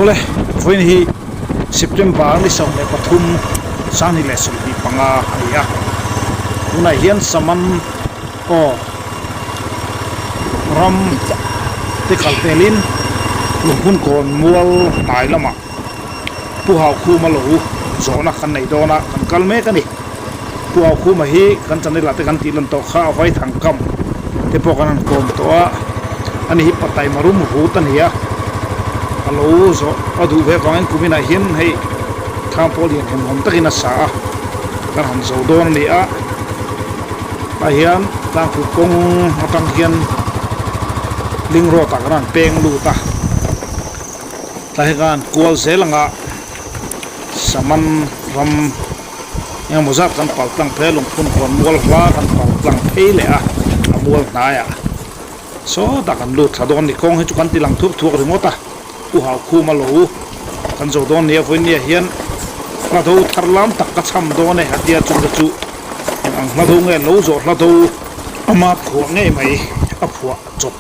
Awle, vawiin hi September ni 13, 2025 a ni a. Tunah hian Saman aw ram te kal pelin Lunghmun kawn mual hnai lamah Pu Haukhuma lo zawhna kan nei dawn a, kan kal mek a ni. Pu Haukhuma hi kan channel ah te kan tih lan tawh kha a vaithang kam te pawh kan han kawm tawh a, ani hi Patai Marum Hut a ni a, a lo zawh a duh ve avangin kum inah hian hei thlam pawh lian hemhawm takin a sa a, kan han zo dawn a ni a, tah hian tlangpui kawng atang hian ling road ah kan han peng lut a. Tlai hi khan kual zel anga Saman ram engemaw zat kan pal tlang phei a, lungphun huan mual hla kan pal tlang phei leh a, a mual hnaiah sawtah kan lut thla dawn a ni. Kawng hi chu kan ti lang thuak thuak ringawt a, Pu Haukhuma lo kan zo dawn nia vawinia hian hla do thar lam tak ka cham dawn e a tia chungte chu eng ang hla do nge lo zawh hla do ama phuah ngei mai a phuah chawp.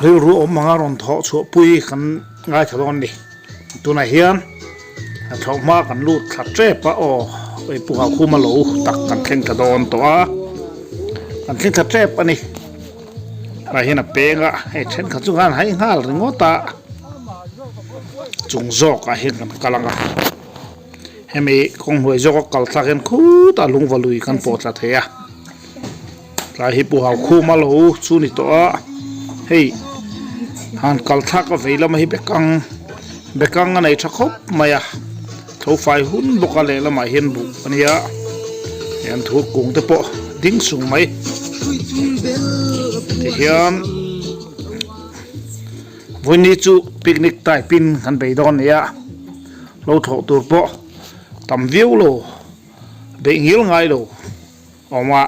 Rilru awm anga rawn thawh chhuahpui kan ngaithla dawn a ni. Tunah hian thlawh hma kan lut thla tep a, aw hei Pu Haukhuma lo tak kan thleng thla dawn tawh a, kan thleng thla tep a ni. Tah hian a peng a, hei thenkhat chu khan hai nghal ringawt a, chung zawkah hian kan kal ang a, hemi kawng hnuai zawka kal thlak hian khutah lungva lui kan pawh thla thei a. Tlai hi Pu Haukhuma lo chu ni tawh a, hei han kal thlak a vei lama hi bekang bekang a nei tha khawp mai a, tho fai hun bawk a lehlamah hian buh a nia, hei an thur kung te pawh ding sung mai tihian vawiini chu picnic type in kan bei dawn a ni a, lo thlawh tur pawh tam viau lo beih ngil ngai lo. Awm a,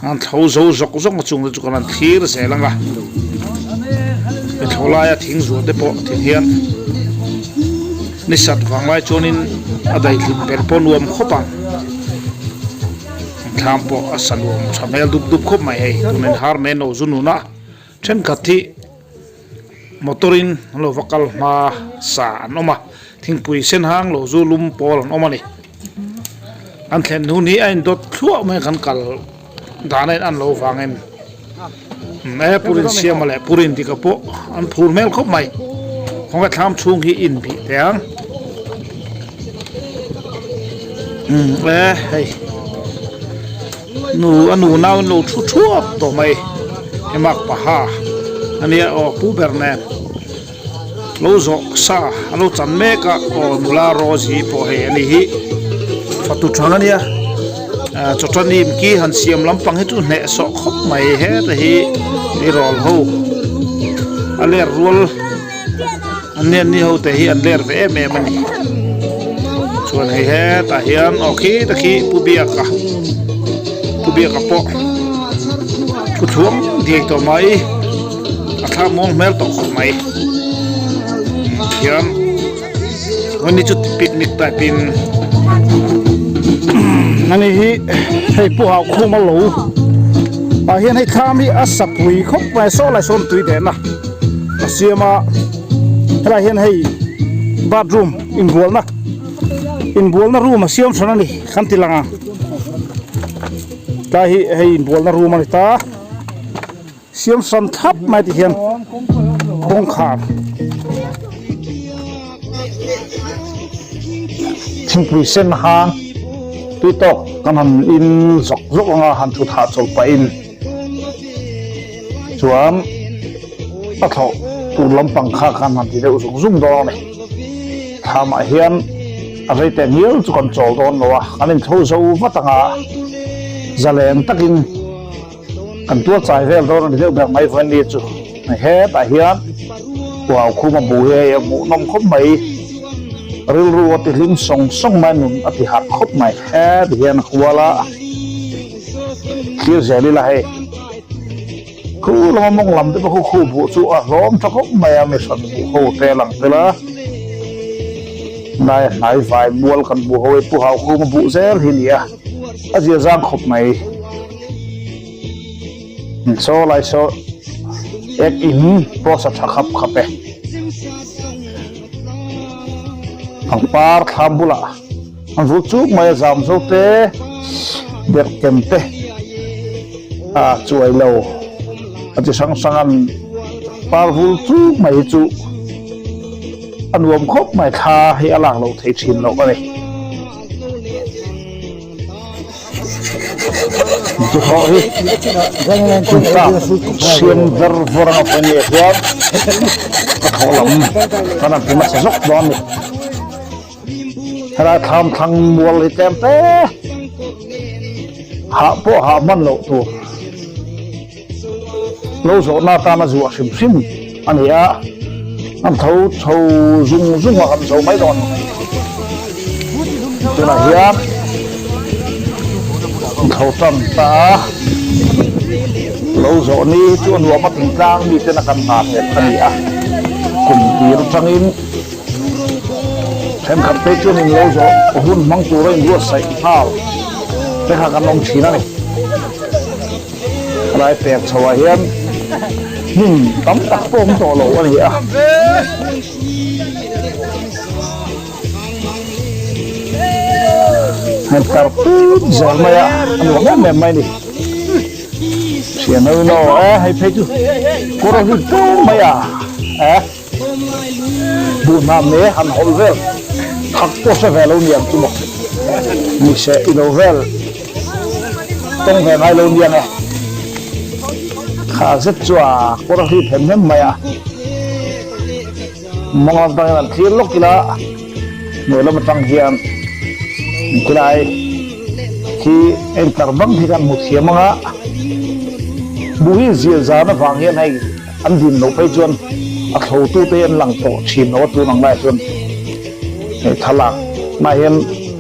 an thlo zo zawk zawk a chung te chu kan han thlir zel ang a, he thlo laia thing zual te pawh ti hian ni sat vang lai chuanin a daihlim ber pawh nuam khawp ang, thlam pawh a sa nuam tha hmel dup dup khawp mai hei tunin har mai an lo zu nun a, thenkhat hi motor in an lo va kal hma sa an awm a, thingpui sen hang lo zu lum pawl an awm a ni. An thlen hun hi a indawt thluah mai a kan kal dan a in an lo vangin e Purin Siama leh Purin Dika pawh an phur hmel khawp mai khawnge thlam chhung hi in bih teh ang umm e hei nu a nu nau in lo thu thuap tawh mai hemak paha ania aw pu ber nen. Lo zawh sa a lo chan mek a, aw nula Rose hi pawh hei a ni hi fatu thang a nia chawṭanim ki han siam lampang hi chu hneh sawh khawp mai heta hi tleirawl ho a ler rual an nen ni ho te hi an ler ve em em a ni chuan hei hetah hian aw khi te khi Pu Biaka Pu Biaka pawh thu thluang diai tawh mai. A thla muang hmel tawh khawp mai hian ani chu picnic type in ani hi hei pu Haukhuma lo ah hian hei thlam hi a sapui khawp mai saw lai sawn tui deh na a siam a helai hian hei bathroom inbualna inbualna room a siam than a ni kan ti lang ang tlai hi hei inbualna room a ni ta. Siam hran thlap mai ti hian kawngkhar thingpui sen hang tui tawk kan han in zawk zawk anga han thut hahchawlh pahin chuan a thlawh tur lampang kha khan han ti deuh zung zung dawn a ni. Thlamah hian a rei teh ngial chu kan chawl dawn lo a, kan inthlo zo vat anga zalen takin. Kan tual chai vel dawn a ni deuh ber mai vawiin ni chu hetah hian huau khum a bu hi hei a hmuhnawm khawp mai rilru a ti hlim sawng sawng mai nun a ti harh khawp mai heti hian a kual a thlir zel ila hei khu lama mawng lam te pawh khu khu buh chu a hlawm tha khawp mai a mi hran buh ho te a lang tel a lai hnai vai mual kan hmuh ho hi pu hau khum a buh zel hi a ni a a zia zang khawp mai. Saw lai saw ek in pawh sa tha khap khap e. Pangpar thlam bulah an vul chuk mai a zam zo te berh kem te a chuai lo a chi hrang hrang an par vul chuk mai hi chu a nuam khawp mai thla hi a lak loh theih thin loh a ni. Tukhawh hi tlak siam ver vawr anga pawh nia hian ka thawh lam kan han ti hmasa zawk dawn a ni. Helai thlam thlang mual hi tlem te hah pawh hah hman loh tur. Lo zawhna atana zuah hrim hrim a ni a, an tho chho zung zung a kan zo mai dawn. Tunah hian an tho tan ta a, lo zawh ni hi chu a nuam a thingtlang miten a kan nghah hlep a ni a, kum tir atangin thenkhat phei chuan in lo zawh hun hmang tura inbuatsaih nghal te kha kan awm thin a ni. Helai pek chho ah hian hmun tam tak pawh awm tawh lo a ni a. Heng tar put zel mai a, a nuam em em mai a ni. Thian ho in aw e hei phei chu kawr a hlui tum mai a e. Duh hnam ne han hawlh vel thak pawh hre ve lo niang chu maw ni se i lo vel tawng ve ngai lo niang e kha zet chu a kawr a hlip hem hem mai a mawng lam atangin an thlir lawk ila hnuai lam atang hian khilai khi a intlar bang hi kan hmu thiam ang a buh hi zir zan avang hian hei. An din loh phei chuan a thlotute hi an lang tawh thin lo a, tun ang laiah chuan hei thlalak hmaah hian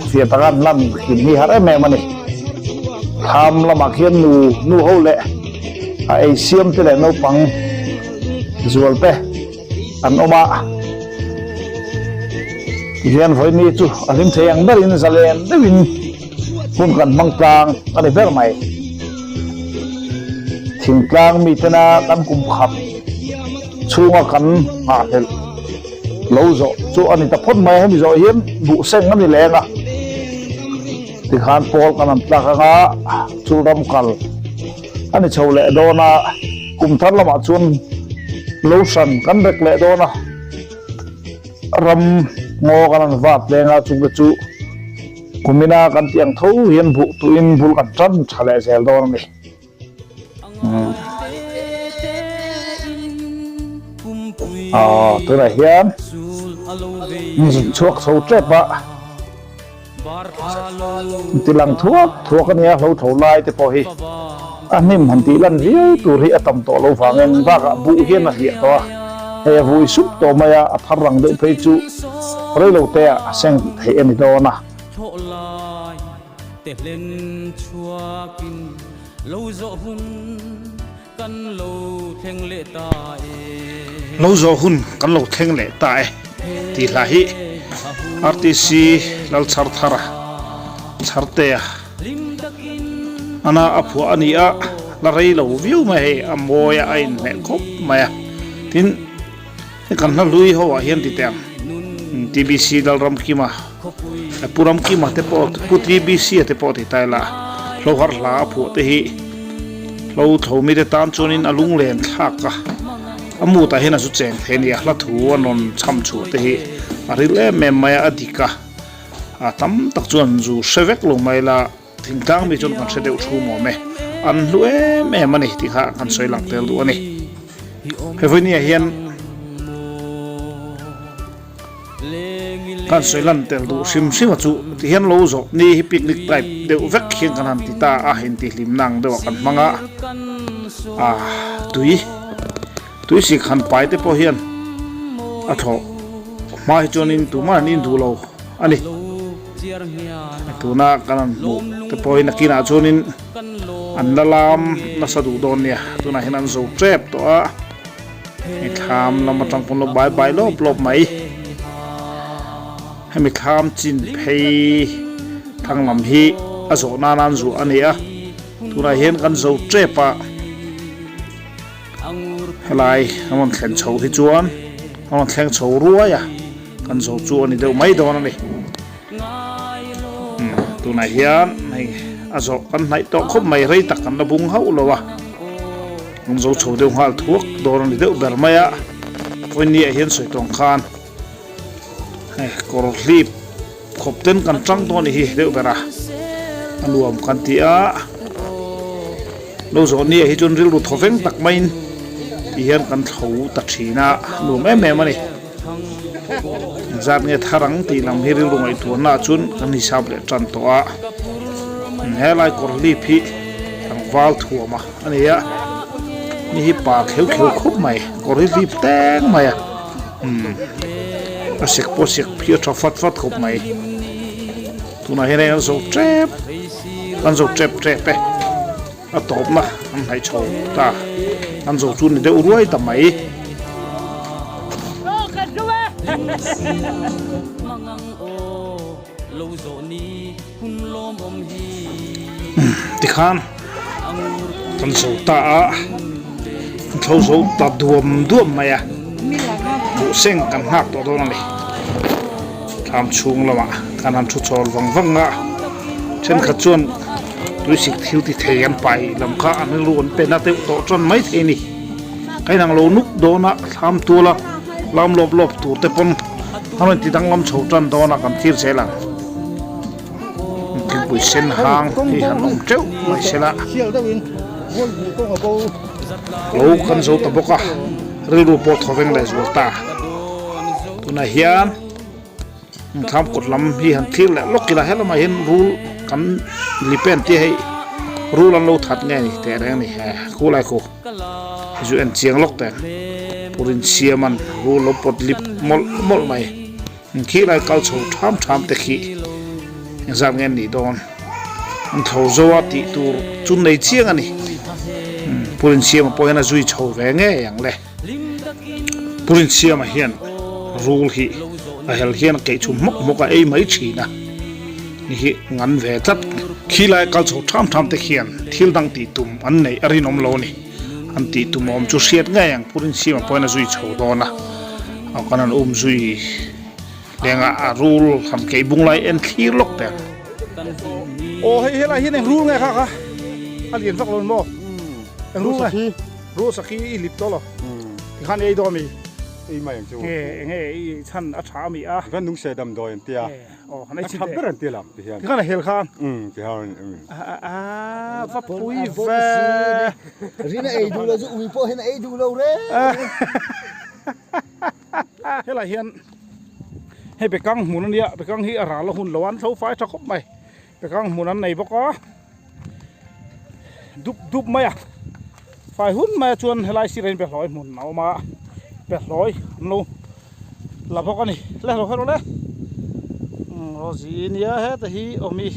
fiah taka an lan hlim hi har em em a ni. Thlam lamah khian nu nu ho leh a ei siam te leh naupang zual te an awm a, tihian vawiin chu a hlim thei ang berin zalen deuhin Hun kan hmang tlang a ni ber mai. Thingtlang mitena kan kum khat chhunga kan nghahhlelh lo zawh chu a ni ta phawt mai a, hemi zawh hian duh seng a ni leng a. Tikhan pawl kan han tlak anga chu ram kal a ni chho leh dawn a, kum thar lamah chuan lo hran kan rek leh dawn a, ram ngaw kan han vat leng a, chungte chu. Kumina kan tih ang tho hian buh tuin bul kan tan tha leh zel dawn a ni. Aw tunah hian zin chhuak chho tep a ti lang thuak thuak a nia hlo tho lai te pawh hi a hnim han tih lan viau tur hi a tam tawh lo vangin bakah buh hian a hliah tawh a hei a vui sup tawh mai a a thar rang deuh phei chu Reilo te ah a seng theih a ni dawn a. Thawhlai te hlen chhuakin lo zawh hun kan lo thleng leh ta e. Lo zawh hun kan lo thleng leh ta e tih hla hi RTC Lalchharthara Chhartea ana a phuah a ni a, la reilo viau mai hei a mawi a a inhmeh khawp mai a tin. Hei kan hla hlui ho ah hian ti teh ang TBC Lalramkima Pu Ramkima te pawh Pu TBC a te pawh ti ta ila hlo har hla a phuah te hi hlo tho mi te tan chuanin a lunglen thlak a a mut ah hian a zu cheng thei a ni a hla thu a rawn chham chhuah te hi a ril em em mai a a dik a a tam tak chuan zu hre vek lo mai ila Thingtlang mi chuan kan hre deuh thu mawm e, an hlu em em a ni tih kha kan sawi lang tel duh a ni. He vawinia hian kan sawi lan tel duh hrim hrim a chu ti hian lo zawh ni hi picnic type deuh vek hian kan han ti ta a, intihhlim na ang deuh ah kan hmang a, ah tui tui sik han pai te pawh hian a thlawh hma hi chuanin tumah an in duh lo a ni. Tuna kan han hmuh te pawh hi nakinah chuanin an la lam nasa duh dawn nia tunah hian an zo tep tawh a hei thlam lam atang pawn lo bai bai lawp lawp mai hemi thlam chin phei thlang lam hi a zawh nana an zuah a ni a tunah hian kan zo tep a. Helai an rawn thlen chho hi chuan an rawn thleng chho ruai a. Kan zo chu a ni deuh mai dawn a ni. Tunah hian hei a zawh kan hnaih tawh khawp mai rei tak kan la bung hauh lo a. Kan zo chho deuh nghal thuak dawn a ni deuh ber mai a. Vawiin ah hian sawi tawng khan hei kawr hlip khawp ten kan tang dawn a ni hi deuh ber a. A nuam kan ti a. Lo zawh ni ah hi chuan rilru thaw veng tak maiin ti hian kan thlo ta thin a, nuam em em a ni. Engzat nge thar ang tih lam hi rilru ngaihtuahna ah chuan kan hisap leh tan tawh a. Helai kawr lip hi tlangval thuam a a ni a, ni hi pa kheu kheu khawp mai, kawr hi lip teng mai a, umm a sek pawh a sek phih a tha fat fat khawp mai. Tunah hian hei an zo tep an zo tep tep e a tawpna an hnaih chho ta an zo chu ni deuh ruai ta mai. Tikhan kan zo ta a an thlo zo ta duam duam mai a buhseng kan nghak tawh dawn a ni. Thlam chhung lamah kan han thu chawl vang vang a, thenkhat chuan tuisik thil ti thei an pai lam kha an rilru an pe na deuh tawh tan mai thei a ni. Ka inang lo nuk dawn a, thlam tuala lam lawp lawp tur te pawn an rawn ti danglam chho tan dawn a kan thlir zel ang. Thingpui sen hang hi han awm teuh mai se la, lo kan zo ta bawk a, rilru pawh thaw veng leh zual ta. Tunah hian thlam kawt lam hi han thlir leh lawk ila helamah hian rul kan lipen tih hei rul an lo that nge ni teh reng a ni he khulai khu zu en chiang lawk teh purin siam an rul lo pawt lip mawlh mawlh mai khilai kal chho tham tham te khi engzat nge an nih dawn an tho zo a tih tur chu nei chiang a ni purin siama pawh hian a zui chho ve ngei ang le. Purinsiama hian rul hi a hel hian a keih chhum hmawk hmawk a ei mai thin a ni hi ngan ve tlat. Khilai kal chho tham tham te khian thil dang tih tum an neih a rinawm lo a ni. An tih tum awm chu hriat ngei ang Purinsiama pawhin a zui chho dawn a, a kan han um zui leng a, a rul han keih bung lai en thlir lawk teh ang. Aw hei helai hian eng rul nge kha kha a lian vak lo ni maw? Eng rul nge? Rul sakhi i lip tawh lo. Tikhan ei dawn ami? Ei mai ang chu. Nge enge i chhan a tha ami a? Tikhan nung se damdawi an tia. Aw han ei chin teh. A tha ber an tia lam ti hian. Tikhan a hel khan. Umm ti hian. A va pui ve. Rina ei duh lo chu ui pawh hian a ei duh lo reng. Helai hian hei bekang hmun a nia, bekang hi a ral a hun lo a an tho fai tha khawp mai. Bekang hmun an nei bawk a. Dup dup mai a fai hun mai a chuan helai sirah hian behlawi hmun a awm a behlawi an lo la bawk a ni le lo hello le aw zi nia heta hi awm i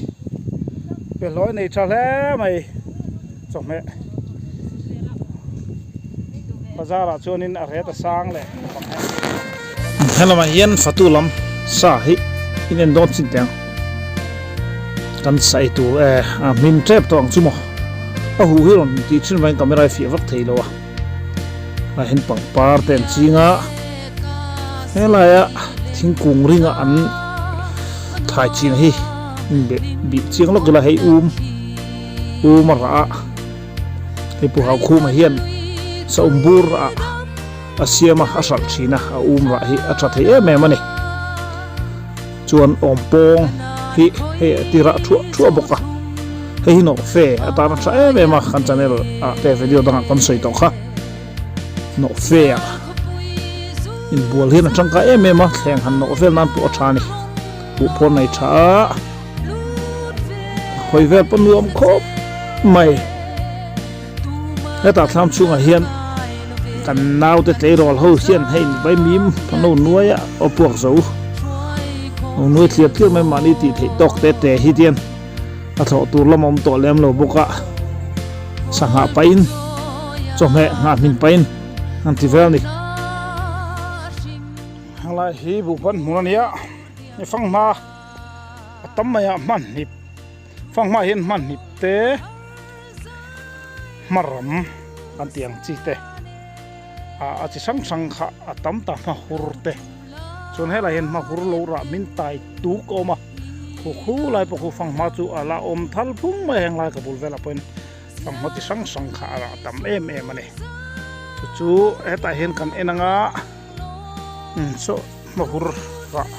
behlawi nei tha hle mai chawhmeh bazar ah chuanin a ret a sang leh helamah hian fatu lam sa hi in en dawn chin teh ang. Kan saih tur e a hmin tep tawh ang chu maw a huh hi rawn tih thin vangin camera hi fiah vak thei lo a ah hian pangpar te an ching a helaia thingkung ringa an thlai chin hi inbeh bih chiang lawk ila hei um um a rah a hei pu haukhuma hian saum bur ah a siam a a hralh thin a a um rah hi a tha thei em em a ni. Chuan awm pawng hi hei a ti rah thuah thuah bawk a, hei hi nawhfe atan a tha em em a, kan channel ah te video dangah kan sawi tawh kha, nawhfe ah inbual hian a tangkai em em a, thleng han nawh vel nan pawh a tha a ni, buhpawn nei tha a, hawi vel pawh nuam khawp mai. Hetah thlam chhungah hian kan naute tleirawl ho hian hei vaimim an lo nuai a aw puak zo lo nuai tliar tliar mai mahni tih theih tawk te te hi tian a thlawh tur lam a awm tawh lem lo bawk a sangha pahin chawhmeh nghah hmin pahin an ti vel a ni. Helai hi buhban hmun a ni a ni fanghma a tam mai a hmanhnip fanghma hian hmanhnip te. Hmaram kan tih ang chi te ah a chi hrang hrang kha a tam ta hma hur te. Chuan helai hian hmahur lo rah min tai tuk a awm a, khu khu lai pawh khu fanghma chu a la awm thal phung mai a heng lai ka bul velah pawhin fanghma chi hrang hrang kha a rah tam em em a ni. Chu chu hetah hian kan en anga umm saw hmahur rah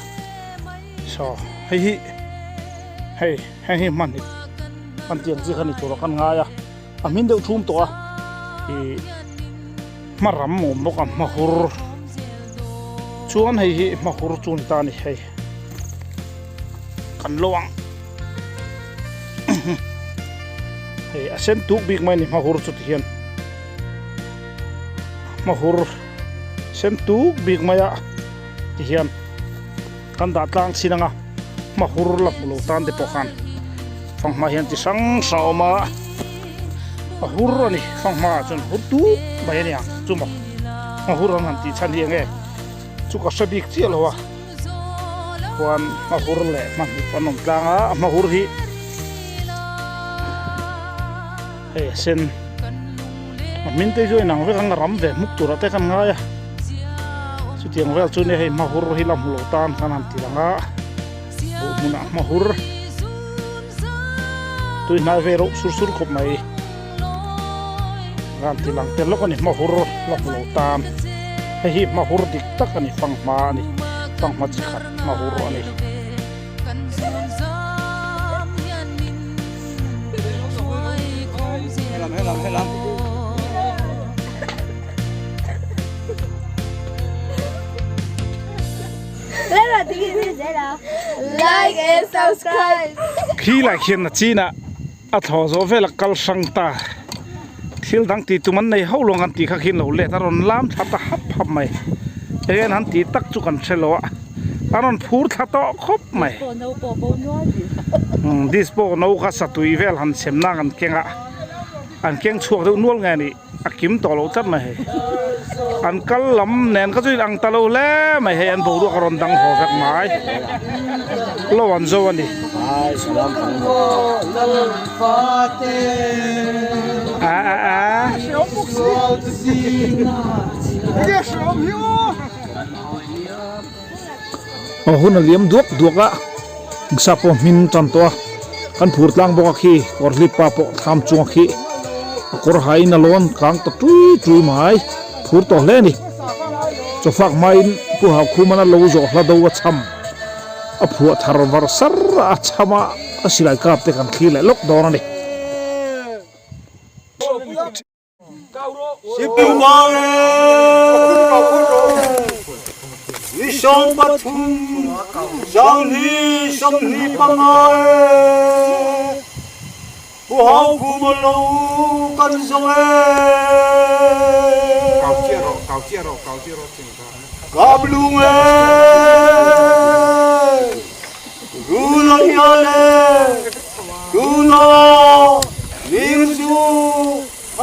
saw hei hi hei heng hi hman hi kan tih ang chi kha ni tur ah khan ngai a. A hmin deuh thum tawh a, ih hma ram awm bawk a hma hur chuan hei hi hma hur chu ni ta a ni hei kan lo ang hei a sen tuk bik mai a ni hma hur chu ti hian hma hur sen tuk bik mai a ti hian kan dah tlang chhin ang a hma hur la hmu lo tan te pawh khan fanghma hian chi hrang hrang a awm a a hur a ni fanghma ah chuan hur tuk mai a ni ang chu maw hma hur an han tih chhan hi eng nge chu ka hre bik chiah lo a khuan hma hur leh hma hnip an awm tlang a hma hur hi hei a sen a hmin te chu a inang vek ang a ram ve hmuk turah te khan ngai a chutiang vel chu nia hei hmahur hi la hmu lo tan khan han ti lang a buh hmunah hmahur tui hnai ve reuh sur sur khawp mai a han ti lang tel lawk a ni hmahur la hmu lo tan hei hi hmahur dik tak a ni fanghma a ni fanghma chi khat hmahur a ni. Like and subscribe. Khi lai khian a chinah a thaw zawh vel a kal hrang ta. Thil dang tih tum an nei hauh lo ang an tih kha khian lo let a rawn lam thla ta hap hap mai. Eng an tih tak chu kan hre lo a. A rawn phur thla tawh khawp mai. Dispo no kha satui vel han chhem na an keng a. An keng chhuak deuh nual nge ni a kim tawh lo tlat mai hei. An kal lam nen kha chu in ang ta lo hle mai hei an boruak a rawn dang haw vek mai. Lo an zo a ni. A a a. Aw hun a liam duak duak a sa pawh hmin tan tawh a kan phur tlang bawk a khi kawr hlip pa pawh thlam chung a khi a kawr hain a lawn kang ta tui tui mai phur tawh hle a ni chawfak hmain pu Haukhumana lo zawh hla do a cham a phuah thar var sar a cham a a silai kap te kan thlir leh lawk dawn a ni.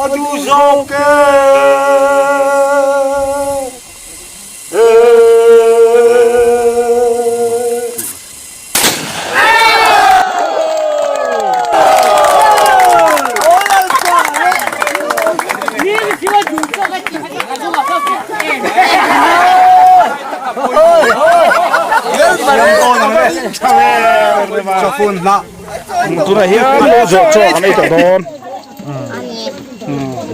A duh zawk e. Tunah hian lo zawh chaw kan ei tawh dawn.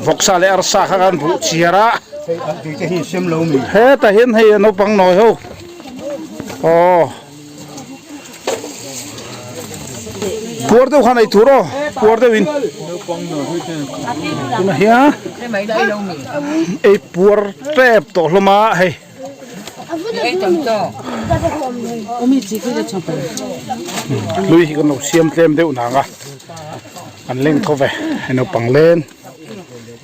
Vawksa leh arsa kha kan buh chiar a hetah hian hei naupang nawi ho aw puar deuh khan ei tur aw puar deuh in tunah hian ei puar tep tawh hlawm a hei. Lui hi kan lo siam tlem deuh nang a an leng tho ve hei naupang len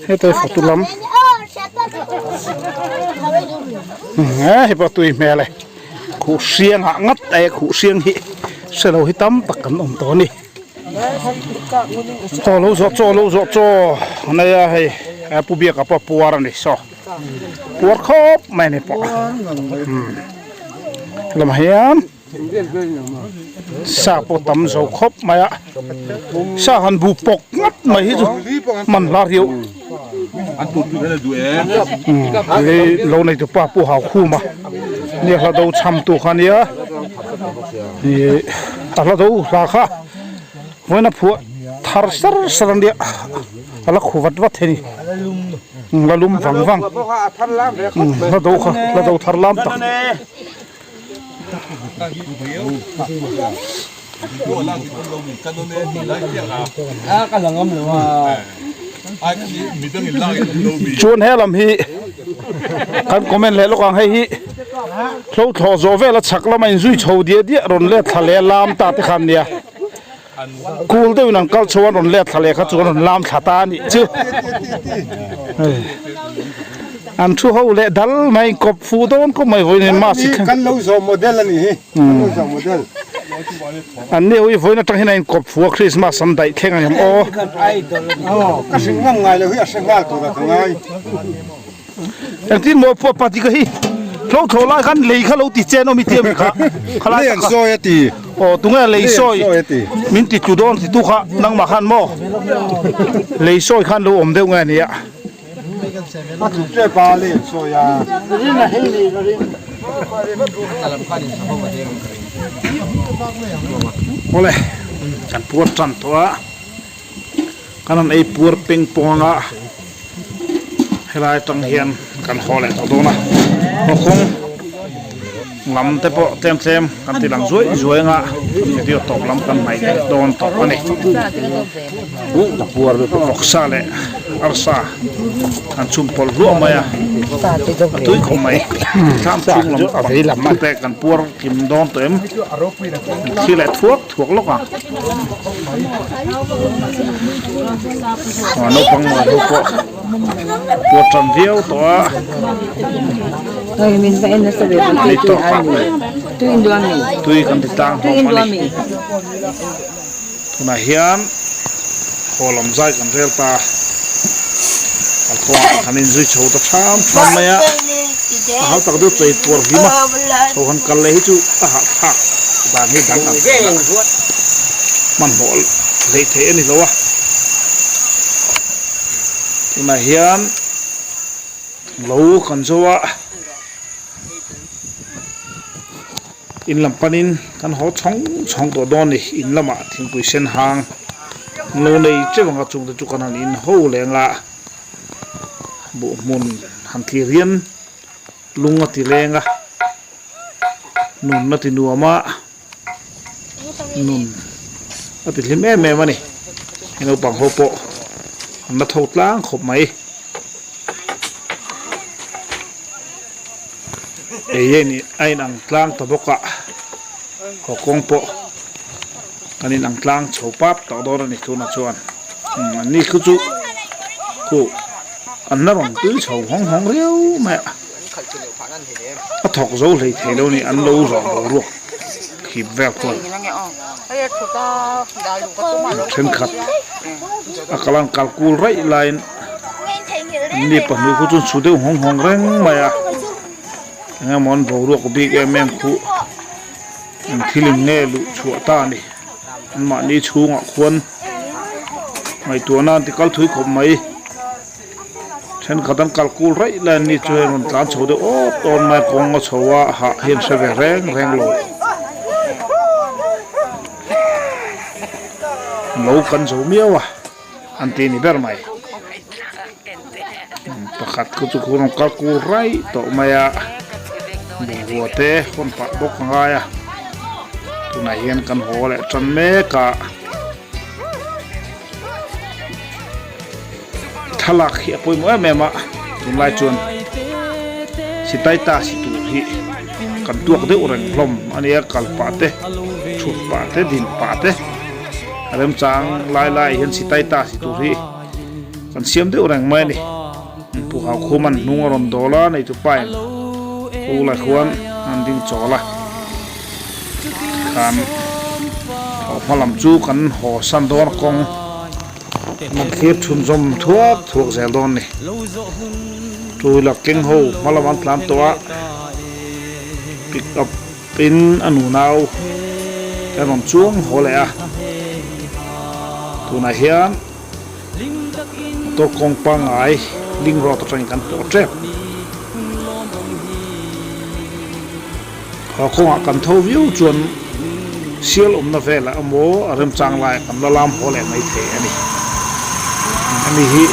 heta hi photo lam hei pawh tui hmel e khuh hriang ah ngat a e khuh hriang hi hre lo hi tam tak kan awm tawh a ni chaw lo zawh chaw lo zawh chaw a nei a hei pu biaka pawh a puar a ni saw. Puar khawp mai ani pawh lamah hian sa pawh tam zo khawp mai a sa han bu pawk ngawt mai hi chu man hla riau hei lo nei tu pa pu hau khum a. Nia hla do cham tu kha nia ih a hla do hla kha vawiin a phuah thar sar sar a nia a la khu vat vat thei a ni la lum vang vang hla do kha hla do thar lam tak. Chuan he lam hi kan comment leh lawk ang hei hi hlo thlawh zawh vel a chhak lama inzui chho diah diah rawn let thla leh a lam ta te khan nia. Kul deuhin an kal chho a rawn let thla leh kha chu an rawn lam thla ta a nih chu. An thu ho leh dal mai inkawp fuh dawn khawp mai vawiin hian mask hi Kan lo zawh model a nih hi. Kan lo zawh model. An ni ho hi vawiin atang hian a inkawp fuh a Christmas an daih thleng ang em aw. Aw ka hrilh ngam ngai lo hi a hre nghal tur a ka ngai. Engtin maw pawh pati ka hi hlo thlawh lai khan lei kha lo ti chen awm i tia mi kha khalai Lei an sawi a ti. Aw tunge lei sawi sawi a ti. Min ti tlu dawn ti tu kha nangmah khan maw lei sawi khan lo awm deuh nge nia. A tlu tep a lei an sawi a. Awle kan puar tan tawh a. Kan han ei puar peng pawng anga helai atang hian kan haw leh tawh dawn a hawkawng lam te pawh tlem tlem kan ti lang zuai zuai anga video tawp lam kan hnaih leh dawn tawp a ni vawksa leh arsa an chhum pawlh hluah mai a a tui khawp mai thlam chhung lam pang te kan puar kim dawn tawh em thi leh thuak thuak lawk ang. Naupang mual ho pawh puar tan viau tawh a ni tawk a tui kan ti tlang hlawm a ni tunah hian haw lam zai kan rel ta kalkawngah kan inzui chho ta tham tham mai a a hau tak deuh chawi puar hlim a chho han kal leh hi chu a hahthlak dan hi dang ang reng a hmanhmawh hleih theih a ni lo a tunah hian lo kan zo a. In lam panin kan haw chhawng chhawng tawh dawn a ni. In lamah thingpui sen hang an lo nei teuh ang a, chungte chu kan han in ho leng a, buh hmun han thlir hian lung a ti leng a, nun a ti nuam a, nun a ti hlim em em a ni. Hei naupang ho pawh an la tho tlang khawp mai. Ei a nih a inang tlang ta bawk a haw kawng pawh kan inang tlang chho pap tawh dawn a ni tunah chuan umm an ni khu chu khu an la rawn tui chho hawng hawng riau mai a a thawk zo hlei thei lo a ni an lo zawh boruak khip vel khuan thenkhat a kal an kal kul raih laiin. Ni pahnih khu chu chhu deuh nghawng nghawng reng mai a eng emaw an boruak bik em em khu an thil in nge luh chhuah ta a ni an mahni chhungah khuan ngaihtuahna an ti kal thui khawp mai thenkhat an kal kul raih lai an ni chu hei rawn tlan chho deuh awt awt mai a kawng a chho a hah hi an hre ve reng reng lo lo kan zo miau a. An ti ni ber mai. Pakhat khu chu khu rawn kal kul raih tawh mai a, bungrua te hawn pah bawk a ngai a, tunah hian kan haw leh tan mek a, thlalak hi a pawimawh em em a, tunlai chuan Sitaita si tur hi kan tuak deuh reng hlawm a nia, kal pah te, thut pah te, din pah te. A remchang lai lai hian sitai ta si tur hi kan siam deuh reng mai a ni. Pu Haukhum an hnung a rawn dawl a, neitu pa in pu lai khuan an ding chawl a. Tikhan thlawh hma lam chu kan haw san dawn a kawng an thlir chhun zawm thuak thuak zel dawn a ni. Tuila keng ho hma lam an tlan tawh a, pick up. Tin, a nunau te rawn chuang haw leh a, tunah hian motor kawng pangngai link road atangin kan pawh tep. Kawngah kan tho viau chuan sial awmna velah emaw a remchang laiah kan la lam haw leh mai thei a ni. Ani hi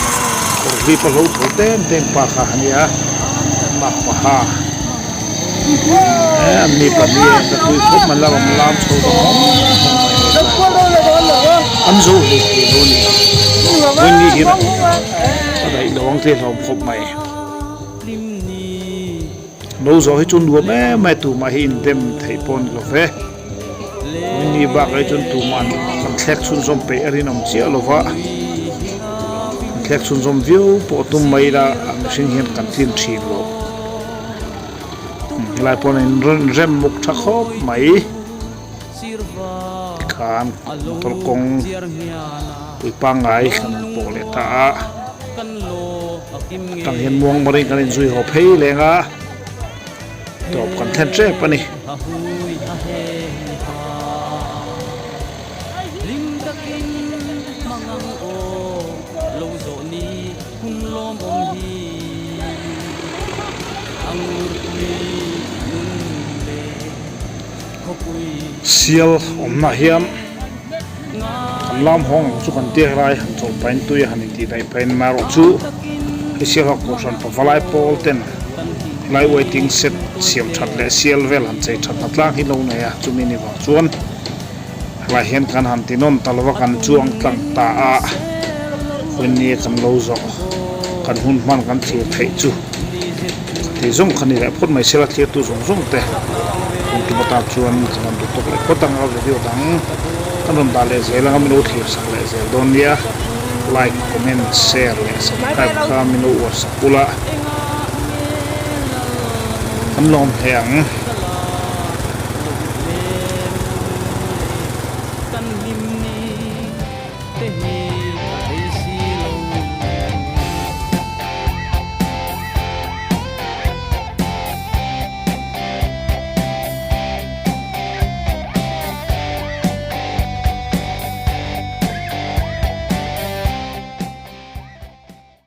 kawr hlip a hlo tho tem tem pa kha a nia, nak paha e an ni pahnih a ka tui khawp mai la rawn lam chho ta hawng hawng mai helai an zo hlei thei lo a ni. Vawiin hian a daih lo ang tih a hlawm khawp mai. Lo zawh hi chu nuam em mai tumah hi indem theih pawh a ni lo ve. Ni bakah hi chuan tumah kan thlek chhunzawm peih a rinawm chiah lo va, kan thlek chhunzawm viau pawh tum mai ila a mihring hian kan tlin thin lo. Helai pawh a inrem muk tha khawp mai. Tikhan motor kawng pui pangngai kan han pawh leh ta a, atang hian muang marin kan inzui haw phei leng a, tawp kan thlen tep a ni. Sial awmna hian kan lam hawng ang chu kan tir lai han chawlh pahin tui a han intih daih pahin amaherawh chu hei sial ho kohhran pavalai pawl ten helai waiting shed siam that leh sial vel han chei that na tlang hi lo nei a chumi ni vang chuan helai hian kan han ti nawn ta lova kan chuang tlang ta a khawiin nge kan lo zawh kan hun hman kan thlir theih chu. Tih zawng kha ni leh phawt mai sela thlir tu zawng zawng te kum tum atan chuan kan rawn duh tawk leh phawt ang a video dang kan rawn dah leh zel ang a min lo thlir sak leh zel dawn nia like comment share leh subscribe kha min lo uar sak ula kan lawm hle ang.